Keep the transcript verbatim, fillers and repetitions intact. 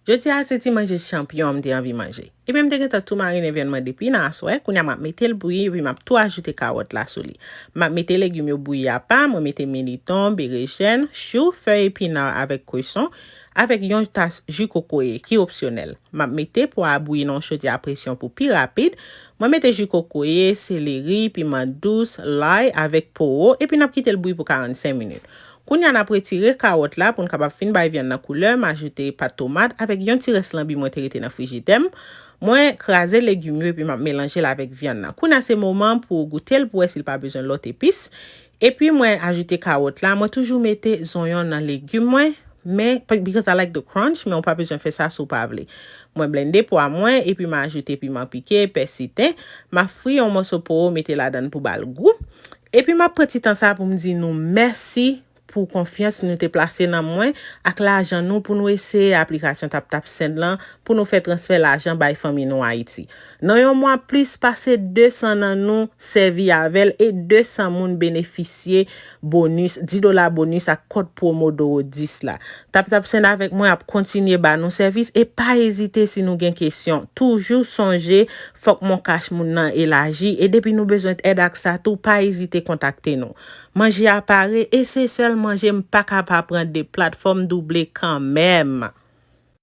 Jodi a se ti manje chanpyon m te anvi manje. Ebyen m te gentan tou marinen vyann mwen depi nan aswè, kounye a m ap mete l bouyi epi m ap tou ajoute kawòt la sou li. M ap mete legim yo bouyi apa, mwen mete militon, berejèn, chou, fèy epina avèk kweson, avèk yon tas ji kokoye ki opsyonèl. M ap mete pwa a bouyi nan yon chodyè a presyon pou pi rapid. Mwen mete ji kokoye, seleri, piman dous, lay avèk powo epi n ap kite l bouyi pou karannsenk minit. Kounye a n ap retire kawòt la pou n kapab fin bay vyann nan koulè, m ajoute pat tomat avèk yon ti rès lanbi mwen te rete nan frijidè m. Mwen kraze legim yo epi m ap melanje l avèk vyann nan. Kounye a se moman pou w goute l pou w wè si l pa bezwen lòt epis. Epi mwen ajoute kawòt la, mwen toujou mete zonyon nan legim mwen, men because I like the crunch, men w pa bezwen fè sa si w pa vle. Mwen blende pwa mwen epi m ajoute piman pike, pèsi, ten, m ap fri yon mòso powo mete ladan l pou ba l gou. Epi m ap pran ti tan sa pou m di nou mèsi pou konfyans nou te plase nan mwen ak lajan nou pou nou eseye aplikasyon TapTapSend lan pou nou fè transfè lajan bay fanmi nou Ayiti. Nan yon mwa, plis pase de san nan nou sèvi avè l e de san moun benefisye bonis, dis dola bonis ak kòd pwomo Doro dis la. TapTapSend avèk mwen ap kontinye ba nou sèvis e pa ezite si nou gen kesyon. Toujou sonje, fòk MonCash moun nan elaji e depi nou bezwen èd ak sa tou, pa ezite kontakte nou. Manje a pare e se sèl manje m pa ka pa pran de platfòm double kanmenm.